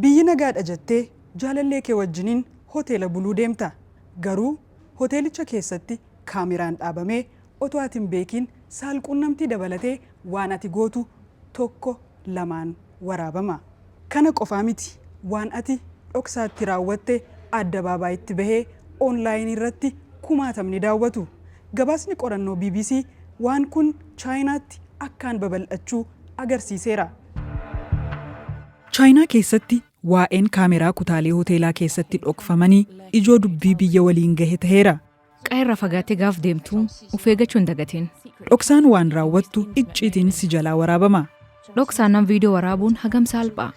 Biyyi nagaadha jettee jaalallee kee wajjiniin hoteela buluu deemta. Garuu hoteelicha keessatti kaameraan dhaabamee otoo ati hin beekiin saalquunnamtii dabalatee waan ati gootu tokko lamaan waraabama. Kana qofaa miti, waan ati dhoksaatti raawwatte addabaabaayitti bahee onlaayinii irratti kumaatamni daawwatu. Gabaasni qorannoo bbc waan kun Chaayinaatti akkaan babal'achuu agarsiiseera. Chaayinaa keessatti waa'een kaameraa kutaalee hoteelaa keessatti dhokfamanii ijoo dubbii biyya waliin gahe taheera. Qa'eerraa fagaattee gaaf deemtu of eeggachuu hin dagatin. Dhoksaan waan raawwattu icciitiin si jalaa waraabama. Dhoksaan nam viidiyoo waraabuun hagam saalphaa.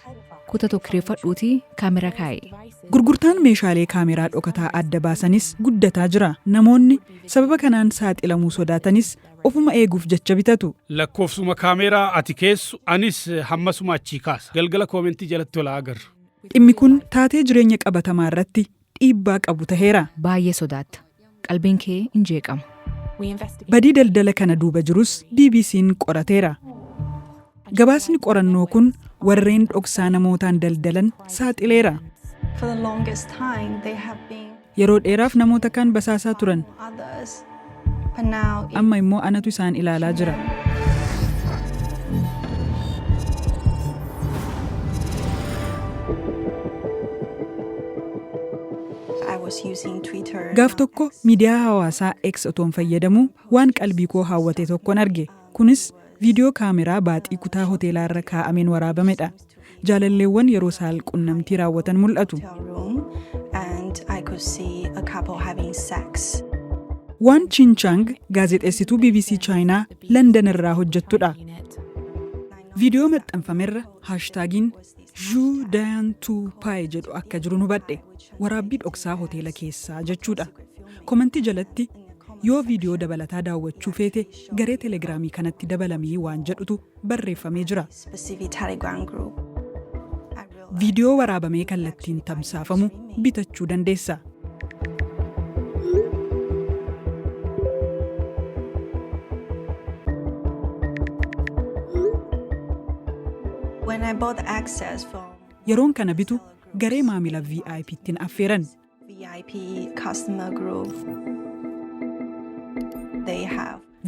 Kuta tokko kireeffadhuutii kaamera kaa'i. Gurgurtaan meeshaalee kaameraa dhokataa adda baasanis guddataa jira. Namoonni sababa kanaan saaxilamuu sodaatanis ofuma eeguuf jecha bitatu. Lakkoofsuma kaameeraa ati keessu anis hammasuma achii kaasa. Galgala koomentii jalatti wal haa agarru. Dhimmi kun taatee jireenya qabatamaa irratti dhiibbaa qabu taheera. Baay'ee sodaatta. Qalbiin kee in jeeqama. Badii daldala kana duuba jirus BBC'n qorateera. Gabaasni qorannoo kun warreen dhoksaa namootaan daldalan saaxileera. Yeroo dheeraaf namoota kaan basaasaa turan. Amma immoo anatu isaan ilaalaa jira. Gaaf tokko miidiyaa hawaasaa X otoon fayyadamuu waan qalbii koo hawwate tokkon arge. Kunis viidiyoo kaameraa baaxii kutaa hoteelaa irra kaa'ameen waraabamedha. Jaalalleewwan yeroo saal-qunnamtii raawwatan mul'atu. Waan Chiin Chaang gaazexeessituu bbc Chaayinaa Landan irraa hojjettudha. Viidiyoo maxxanfamerra haashtaagiin Zhu Dayan Tu Pai jedhu akka jirun hubadhe. Waraabbii dhoksaa hoteela keessaa jechuudha. Komantii jalatti yoo viidiyoo dabalataa daawwachuu feete garee Telegiraamii kanatti dabalami waan jedhutu barreeffamee jira. Viidiyoo waraabamee kallattiin tamsaafamu bitachuu dandeessa. Yeroon kana bitu garee maamila VIP'tti na affeeran.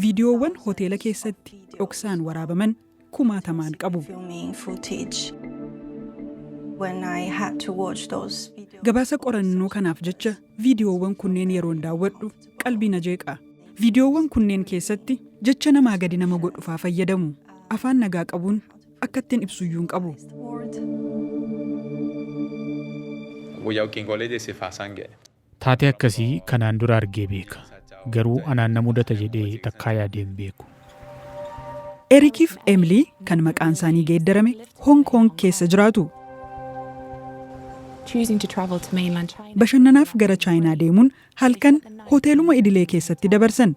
Viidiyoowwan hoteela keessatti dhoksaan waraabaman kumaatamaan qabu. Gabaasa qorannoo kanaaf jecha viidiyoowwan kunneen yeroon daawwadhu qalbii na jeeqa. Viidiyoowwan kunneen keessatti jecha namaa gadi nama godhufaa fayyadamu. Afaan nagaa qabuun akkattin ibsuyyuu hin qabu. Taatee akkasii kanaan dura argee beeka. Garuu anaan na mudata jedhee takkaa yaadee hin beeku. Erikiif Emilii, kan maqaansaanii geeddarame, Hong Koong keessa jiraatu. Bashannanaaf gara Chaayinaa deemuun halkan hoteeluma idilee keessatti dabarsan.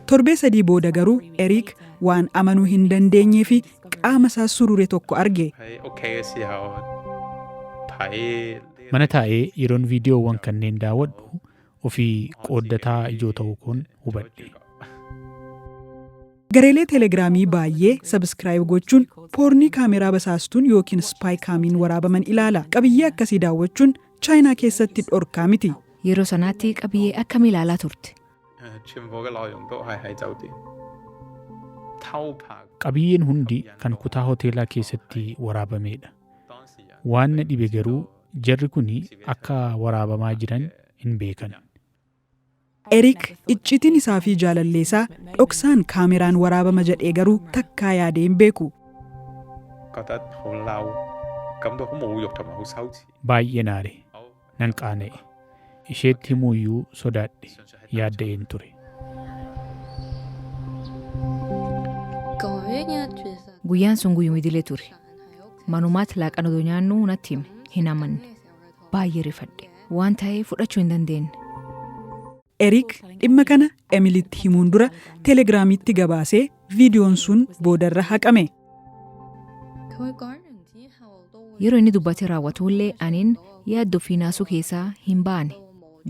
Torbee sadii booda garuu Eriik waan amanuu hin dandeenyeefi qaama isaa surure tokko arge. Mana taa'ee yeroon viidiyoowwan kanneen daawwadhu ofii qooddataa ijoo ta'uu koon hubadhe. Gareelee Telegiraamii baayyee sabiskiraayib gochuun poornii kaameraa basaastuun yookiin spy camiin waraabaman ilaala. Qabiyyee akkasii daawwachuun Chaayinaa keessatti dhorkaa miti. Yeroo sanaatti qabiyyee akkamii ilaalaa turte? Qabiyyeen hundi kan kutaa hoteelaa keessatti waraabameedha. Waan na dhibe garuu jarri kuni akka waraabamaa jiran hin beekan. Eriik icciitiin isaafii jaalalleesaa dhoksaan kaameraan waraabama jedhee garuu takkaa yaadee hin beeku. Baay'een aare. Nan qaana'e. Isheetti himuuyyuu sodaadhe. Yaadda'een ture. Guyyaan sun guyyuma idilee ture. Manumaatti laaqana odoo nyaannuu natti hime. Hin amanne. Baay'ee rifadhe. Waan ta'e fudhachuu hin dandeenye. Eriik dhimma kana Emiliitti himuun dura Telegiraamiitti gabaasee viidiyoon sun boodarra haqame. Yeroo inni dubbatee raawwatullee anin yaaddoo fi naasuu keessaa hin baane.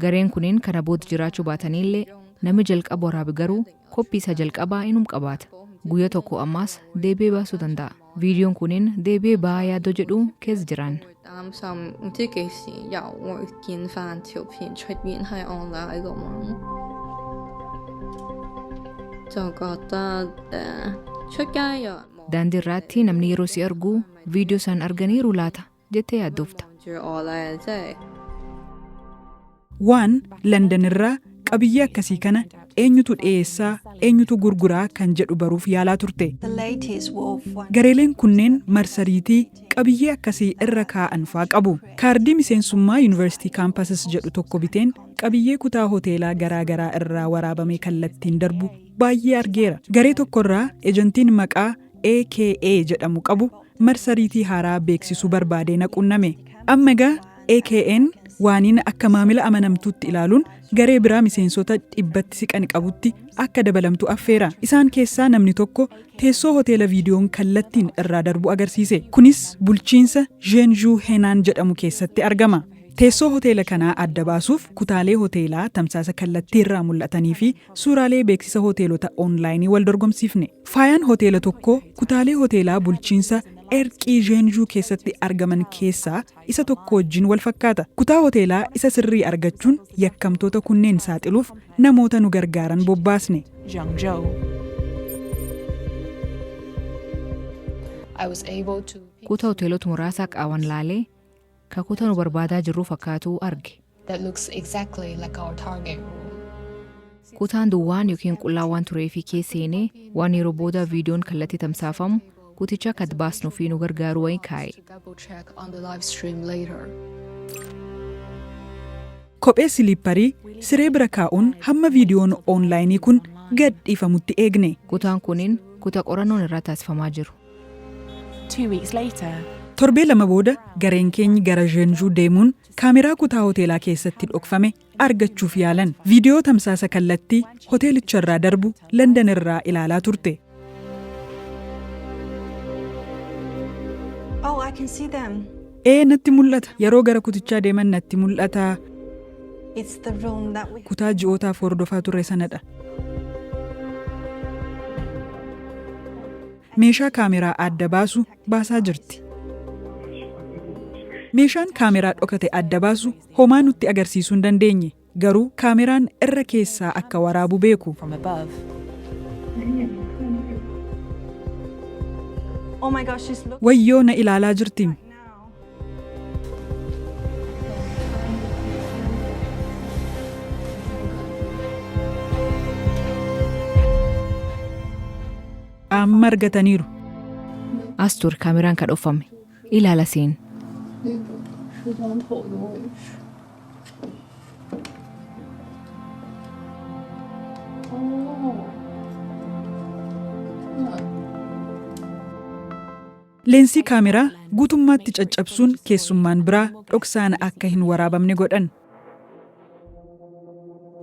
Gareen kunin kana booda jiraachuu baataniillee namni jalqaba waraabe garuu koppii isaa jalqabaa inum qabaata. Guyyaa tokko ammaas deebi'ee baasuu danda'a. Viidiyoon kunin deebi'ee ba'aa yaaddoo jedhu keessa jiran. 會擔心，唔知幾時又會見翻條片出現喺 online 咁樣，就覺得出街有人望 Daandii irratti namni yeroo si argu viidiyoo san arganiiru laata jettee yaaddoofta. 住我咧，即係。 Waan Landan irraa qabiyyee akkasii kana eenyutu dhiyeessaa, eenyutu gurguraa kan jedhu baruuf yaalaa turte. The latest Wolf one. Gareeleen kunneen marsariitii qabiyyee akkasii irra kaa'an faa qabu. Kaardii miseensummaa Yuunivarsiitii Kaampasis jedhu tokko biteen qabiyyee kutaa hoteelaa garaa garaa irraa waraabamee kallattiin darbu baay'ee argeera. Garee tokkorraa ejantiin maqaa AKA jedhamu qabu marsariitii haaraa beeksisuu barbaadee na qunname. Amma egaa AKN waaniin akka maamila amanamtuutti ilaaluun garee biraa miseensota 100tti siqan qabutti akka dabalamtu affeera. Isaan keessaa namni tokko teessoo hoteela viidiyoon kallattiin irraa darbu agarsiise. Kunis bulchiinsa Zhenzhuu Henaan jedhamu keessatti argama. Teessoo hoteela kanaa adda baasuuf kutaalee hoteelaa tamsaasa kallattii irraa mul'atanii fi suuraalee beeksisa hoteelota oonlaayinii wal dorgomsiifne. Faayaan hoteela tokkoo kutaalee hoteelaa bulchiinsa Erqii Zhenzhuu keessatti argaman keessaa isa tokko wajjin wal fakkaata. Kutaa hoteelaa isa sirrii argachuun yakkamtoota kunneen saaxiluuf namoota nu gargaaran bobbaasne. Zhangzhou. I was able to Kutaa hoteelota muraasaa qaawan laalee ka kutaa nu barbaadaa jirru fakkaatu arge. That looks exactly like our target room. Kutaan duwwaan yookiin qullaa waan turee fi keessa seenee waan yeroo booda viidiyoon kallattii tamsaafamu kuticha akka baasnuu fi nu gargaaru wayii kaa'e. To double check on the live stream later. Kophee siliipparii siree bira kaa'uun hamma viidiyoon oonlaayinii kun gad dhiifamutti eegne. Kutaan kunin kutaa qorannoon irraa taasifamaa jiru. 2 weeks later, Torbee 2 booda gareen keenya gara Zhenzhuu deemuun kaameraa kutaa hoteelaa keessatti dhokfame argachuuf yaalan. Viidiyoo tamsaasa kallattii hoteelicharraa darbu Landan irraa ilaalaa turte. Oh, I can see them. Ee, natti mul'ata. Yeroo gara kutichaa deeman natti mul'ata. It's the room that we Kutaa ji'ootaaf hordofaa turre sanadha. Meeshaa kaameraa adda baasu baasaa jirti. Meeshaan kaameraa dhokate adda baasu homaa nutti agarsiisuu hin dandeenye. Garuu kaameraan irra keessaa akka waraabu beeku. From above. Oh my gosh, she's looking Wayyoo, na ilaalaa jirti. Now. Amma argataniiru. As ture kaameraan kan dhokfame. Ilaala seen. 那个梳妆头的位置。哦，那 Leensii kaameraa guutummaatti caccabsuun keessummaan biraa dhoksaan akka hin waraabamne godhan.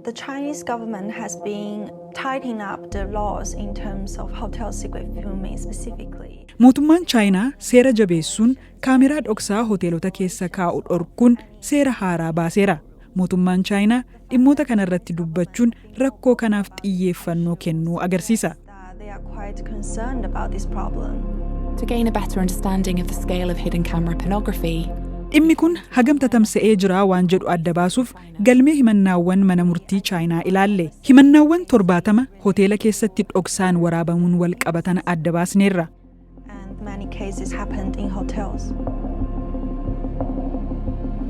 The Chinese government has been tightening up the laws in terms of hotel secret filming specifically. Mootummaan Chaayinaa seera jabeessuun kaameraa dhoksaa hoteelota keessa kaa'u dhorkuun seera haaraa baaseera. Mootummaan Chaayinaa dhimmoota kanarratti dubbachuun rakkoo kanaaf xiyyeeffannoo kennuu agarsiisa. That they are quite concerned about this problem. To gain a better understanding of the scale of hidden camera pornography, Dhimmi kun hagam tatamsa'ee jira waan jedhu adda baasuuf galmee himannaawwan mana murtii Chaayinaa ilaalle. Himannaawwan 70 hoteela keessatti dhoksaan waraabamuun wal qabatan adda baasneerra. And many cases happened in hotels.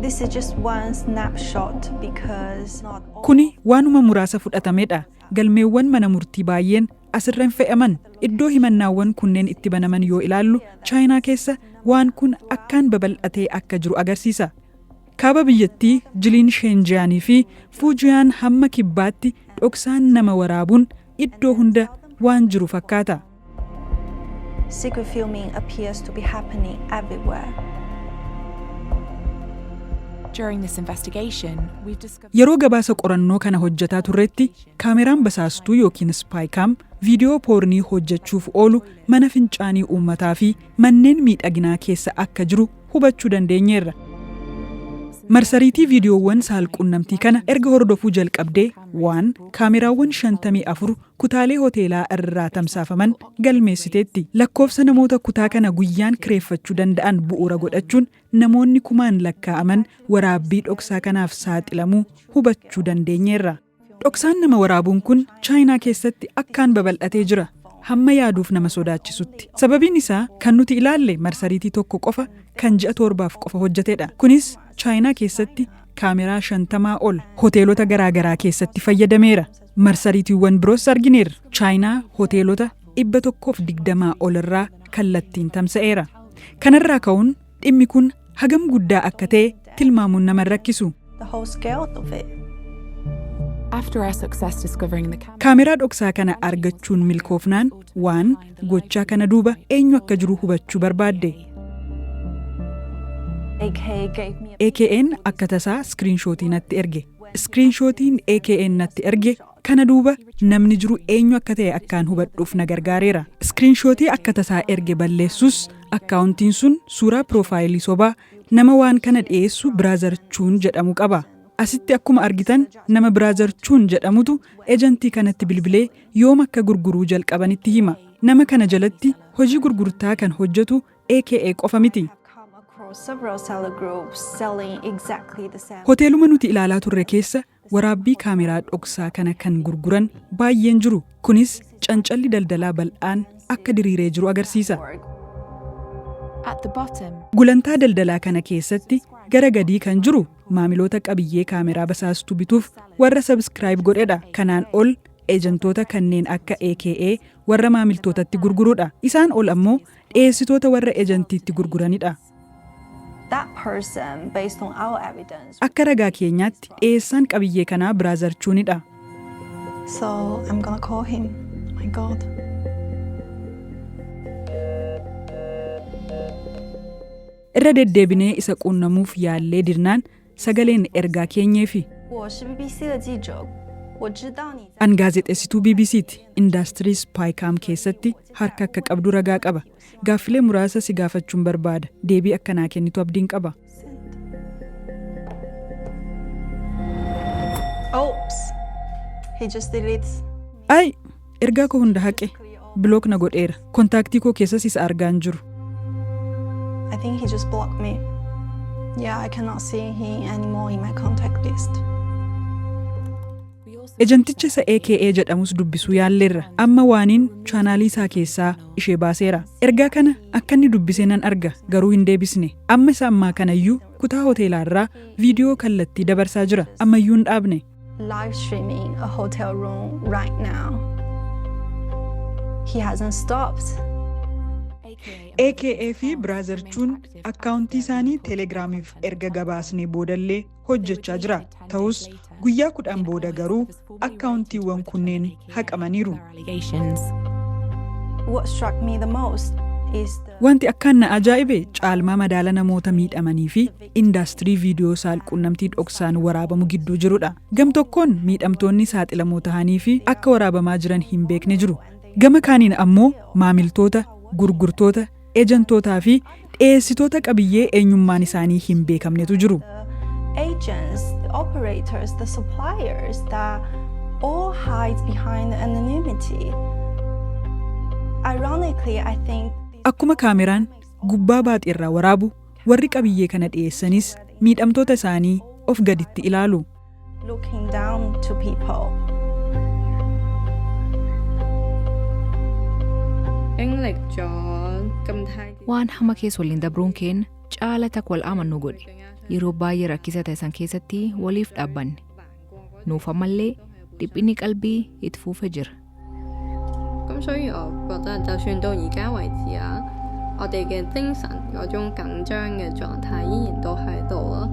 This is just one snapshot because not all Kuni waanuma muraasa fudhatamedha. Galmeewwan mana murtii baay'een asirra hin fe'aman. Iddoo himannaawwan kunneen itti banaman yoo ilaallu, Chaayinaa keessa waan kun akkaan babal'atee akka jiru agarsiisa. Kaaba biyyattii Jiliin, Sheenjiyaanii fi Fuujiyaan hamma kibbaatti dhoksaan nama waraabuun iddoo hunda waan jiru fakkaata. Secret filming appears to be happening everywhere. During this investigation, we've discovered Yeroo gabaasa qorannoo kana hojjetaa turretti kaameraan basaastuu yookiin spycam viidiyoo poornii hojjechuuf oolu mana fincaanii uummataa fi manneen miidhaginaa keessa akka jiru hubachuu dandeenyeerra. Marsariitii viidiyoowwan saalqunnamtii kana erga hordofuu jalqabdee waan kaameraawwan 54 Kutaalee hoteelaa irraa tamsaafaman galmeessiteetti. Lakkoofsa namoota kutaa kana guyyaan kireeffachuu danda'an bu'uura godhachuun namoonni kumaan lakkaa'aman waraabbii dhoksaa kanaaf saaxilamuu hubachuu dandeenyeerra. Dhoksaan nama waraabuun kun Chaayinaa keessatti akkaan babal'atee jira. Hamma yaaduuf nama sodaachisutti. Sababiin isaa kan nuti ilaalle marsariitii tokko qofa kan ji'a 7f qofa hojjetedha. Kunis Chaayinaa keessatti kaameraa 50 ol hoteelota garaagaraa keessatti fayyadameera. Marsariitiiwwan biroos argineerra. Chaayinaa hoteelota 120 ol irraa kallattiin tamsa'eera. Kanarraa ka'uun dhimmi kun hagam guddaa akka ta'e tilmaamuun nama hin rakkisu. The whole scale of it. After our success discovering the camera, Kaameraa dhoksaa kana argachuun milkoofnaan waan gochaa kana duuba eenyu akka jiru hubachuu barbaadde. AK gave me a AKN akka tasaa iskiriinshootii natti erge. Iskiriinshootiin AKN natti erge kana duuba namni jiru eenyu akka ta'e akkaan hubadhuuf na gargaareera. Iskiriinshootii akka tasaa erge balleessus akkaawuntiin sun suuraa piroofaayilii sobaa nama waan kana dhiyeessu Brother Chuun jedhamu qaba. Asitti akkuma argitan nama Brother Chuun jedhamutu ejantii kanatti bilbilee yoom akka gurguruu jalqabanitti hima. Nama kana jalatti hojii gurgurtaa kan hojjetu AKA qofa miti. Come across several seller groups selling exactly the same. Hoteeluma nuti ilaalaa turre keessa waraabbii kaameraa dhoksaa kana kan gurguran baay'een jiru. Kunis cancalli daldalaa bal'aan akka diriiree jiru agarsiisa. At the bottom, Gulantaa daldalaa kana keessatti gara gadii kan jiru maamiloota qabiyyee kaameraa basaastuu bituuf warra subscribe godhedha. Kanaan ol ejantoota kanneen akka AKA warra maamiltootatti gurgurudha. Isaan ol ammoo dhiyeessitoota warra ejantiitti gurguranidha. That person, based on our evidence. Akka ragaa keenyaatti dhiyeessaan qabiyyee kanaa Brother Chuunidha. So I'm gonna call him. My God. Irra deddeebinee isa quunnamuuf yaallee didnaan sagaleen ergaa keenyeefi. 我是 BBC 的记者，我知道你在 An gaazexeessituu BBCti. Indaastirii Spycam keessatti harka akka qabdu ragaa qaba. Gaaffilee muraasa si gaafachuun barbaada. Deebii akkanaa kennitu abdiin qaba. Oops. He just deletes. Ay, ergaa koo hunda haqe. Block na godheera. Kontaaktii koo keessas isa argaa hin jiru. I think he just blocked me. Yeah, I cannot see him anymore in my contact list. Ejanticha isa AKA jedhamus dubbisuu yaalleerra. Amma waaniin chaanaalii isaa keessaa ishee baaseera. Ergaa kana akka inni dubbisee nan arga, garuu hin deebisne. Amma isa ammaa kanayyuu kutaa hoteelaarraa viidiyoo kallattii dabarsaa jira. Ammayyuu hin dhaabne. Live streaming a hotel room right now. He hasn't stopped. AKA fi Brother Chuun akkaawuntii isaanii Teeleegiraamiif erga gabaasnee boodallee hojjechaa jira. Ta'us guyyaa 10 booda garuu akkaawuntiiwwan kunneen haqamaniiru. Allegations. What struck me the most is the Wanti akkaan na ajaa'ibe caalmaa madaala namoota miidhamanii fi indaastirii viidiyoo saalqunnamtii dhoksaan waraabamu gidduu jirudha. Gam tokkoon miidhamtoonni saaxilamoo ta'anii fi akka waraabamaa jiran hin beekne jiru. Gama kaaniin ammoo maamiltoota, gurgurtoota, ejantootaa fi dhiyeessitoota qabiyyee eenyummaan isaanii hin beekamnetu jiru. Agents, the operators, the suppliers that all hide behind anonymity. Ironically, I think Akkuma kaameraan gubbaa baaxiirraa waraabu, warri qabiyyee kana dhiyeessanis miidhamtoota isaanii of gaditti ilaalu. Looking down to people. 經歷咗咁太 Waan hama keessa waliin dabruun keenya caala takka wal amannu godhe. Yeroo baay'ee rakkisa ta'e san keessatti waliif dhaabbanne. Nuuf ammallee dhiphinni qalbii itti fuufee jira. 咁所以我覺得，就算到而家為止啊，我哋嘅精神嗰種緊張嘅狀態依然都喺度咯。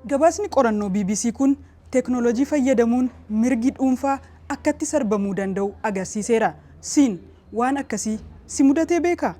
Gabaasni qorannoo BBC kun teeknooloojii fayyadamuun mirgi dhuunfaa akkatti sarbamuu danda'u agarsiiseera. Siin waan akkasii si mudatee beekaa?